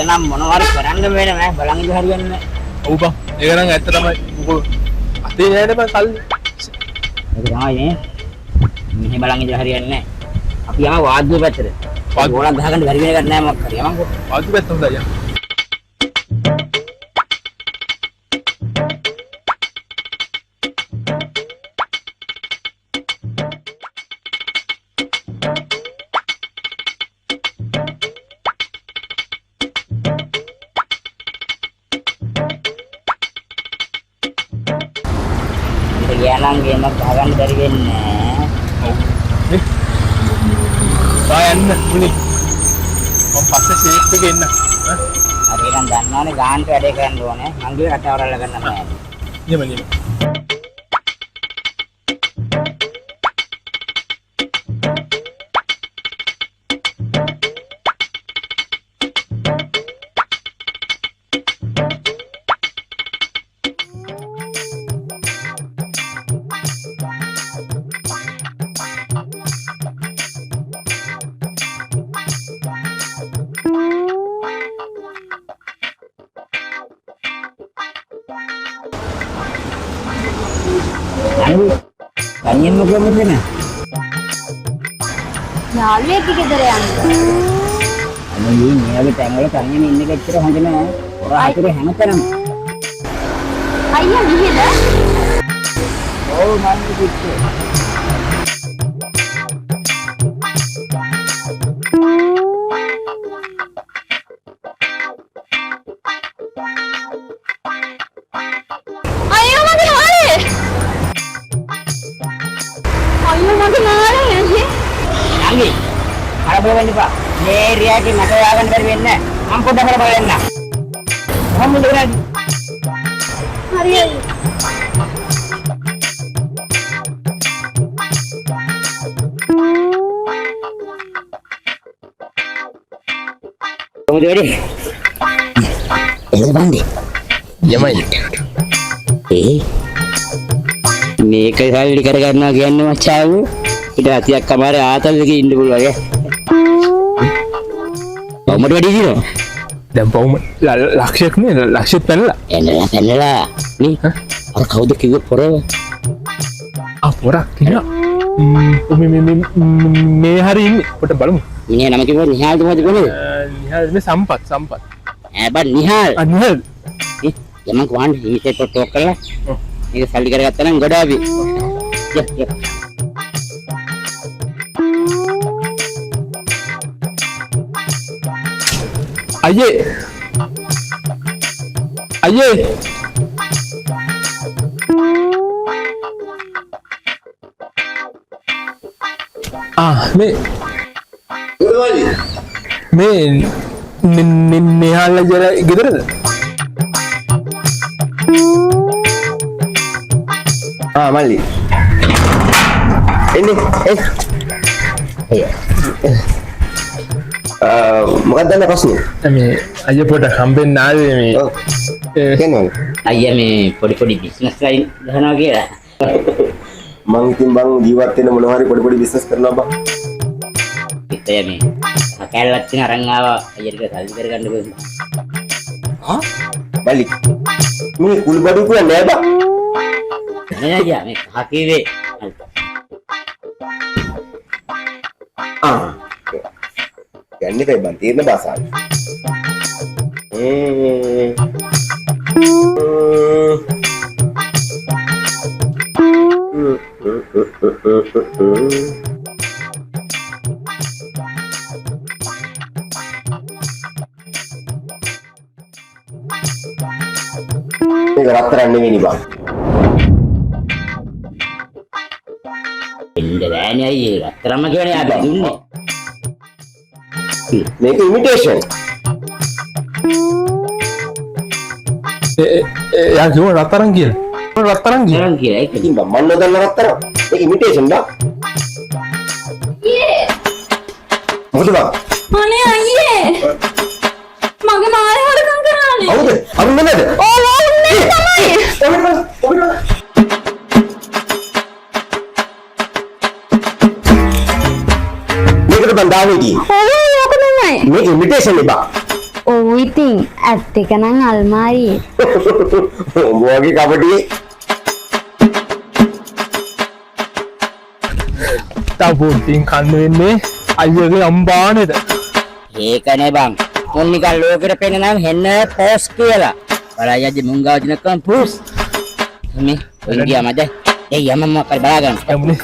නම් මොනවා හරි කරන්න වෙනවා බලන් ඉඳ හරියන්නේ නැහැ. ඔව් බං. ඒක නම් ඇත්ත තමයි. මොකෝ අතේ නෑනේ බං සල්ලි. ඒක තමයි නේ. මෙහෙ බලන් ඉඳලා හරියන්නේ නැහැ. අපි යම වාද්දුව පැත්තට. ගෝලක් ගහගන්න බැරි වෙන එකක් නෑ මොකක් හරි. යමන්කෝ. වාද්දුව පැත්ත හොඳයි යන්න. ගියා නම් ගේමක් ගහගන්න බැරි වෙන්නේ නෑ. ඔව්. නේ. බා යන්න මුනි. මම පස්සේ ෂේප් එකේ එන්න. ඈ. හරි එහෙනම් දන්නවනේ ගානට වැඩේ කරන්න ඕනේ. මං කිව්වේ රටවල් අල්ලගන්න නෑ. නියම නියම. තනියෙන් මොකද මෙතන? යාළුවෙක් ගෙදර යන්න. අනේ මේ වගේ තැන්වල තනියම ඉන්න එක ඇත්තට හොඳ නෑ. හොර හතුරු හැමතැනම. අයියා මෙහෙද? ඔව් මං කිව්වේ. අයියෝ මගේ නාලේ. අයියෝ මගේ නාලේ අයියේ. නංගි කලබල වෙන්න එපා. මේ ඒරියා එකේ මට හොයාගන්න බැරි වෙන්නේ නෑ. මං පොඩ්ඩක් කලබල වෙන්න. කොහොමද කරන්නේ? හරි අයියේ. කොහොමද වැඩේ? එළ බන්දේ. යමයි. ඒ මේක සල්ලි කරගන්නවා කියන්නේ මචං. ඊට අතියක් අමාරු ආතල් එකේ ඉන්න පුළුවන් ඈ. පවුමට වැඩි දිනවා. දැන් පවුම ලක්ෂයක් නේ ලක්ෂෙත් පැනලා. එන්නලා පැනලා නේ. අර කවුද කිව්වේ පොරව? ආ පොරක් ඉන්නවා. මේ මේ මේ හරි ඉන්නේ. පොඩ්ඩක් බලමු. මිනිහා නම කිව්වා නිහාල්ද මොකද කොහේද? නිහාල් මේ සම්පත් සම්පත්. ඈ බං නිහාල්. ආ නිහාල්. නේ යමන් කොහොමද ඉතින් පොඩ්ඩක් ටෝක් කරලා. මේක සල්ලි කරගත්තා නම් ගොඩ අපි. ය ය. අයියේ අයියේ ආ මේ මේ නිහාල් අයියලා ගෙදරද? ආ මල්ලි එන්නේ එන්න. මොකක්ද දන්න ප්‍රශ්නේ? මේ අයියා පොඩ්ඩක් හම්බෙන්න ආවේ මේ. ඔව්. කියන්න. අයියා මේ පොඩි පොඩි බිස්නස් ලයින් ගහනවා කියලා. මං ඉතින් බං ජීවත් වෙන්න මොනවා හරි පොඩි පොඩි බිස්නස් කරනවා බං. ඉතින් මේ කැලලක් තියෙන අරන් ආවා අයියට සල්ලි කරගන්න කොහෙන්ද? ආ මල්ලි මේ කුළුබඩු කියලා නෑ බං. නෑ අයියා මේ කහ කිව්වේ. ආ යන්න එපා බං තීරණ භාෂාව. මේක රත්තරන් නෙවෙයි බං. එන්න බෑනේ අයියේ රත්තරන්ම කියවනේ අපි දුන්නේ. මේක ඉමිටේෂන්. එයා කිව්වා රත්තරන් කියලා. රත්තරන් කියලා. රත්තරන් කියලා ඒක. ඉතින් බං මන් නොදන්න රත්තරන්. මේක ඉමිටේෂන් බං. අයියේ. මොකද බං? අනේ අයියේ. මගේ මාරේ හොරකම් කරානේ. කවුද? අරුණ නේද? ඔව් ඔව් නේ තමයි. ඔබට බං ඔබට බං. මේකට බං දාන්නේ කි. ඔව් ඔක තමයි. මේක ඉමිටේෂන් නේ බං. ඔව් ඉතින් ඇත්ත එක නම් අල්මාරියේ. උඹ වගේ කපටියේ. තව පොඩ්ඩින් කන්න වෙන්නේ අයියගේ අම්බානේද. ඒකනේ බං. මුන් නිකන් ලෝකෙට පෙන්න නම් හෙන්න පෝස් කියලා. බලයි යද්දි මුන් ගාව දිනකම් පූස්. මේ ඔය ගියා මද. ඒ යම මොකක් හරි බලා ගන්න. යමුනේ.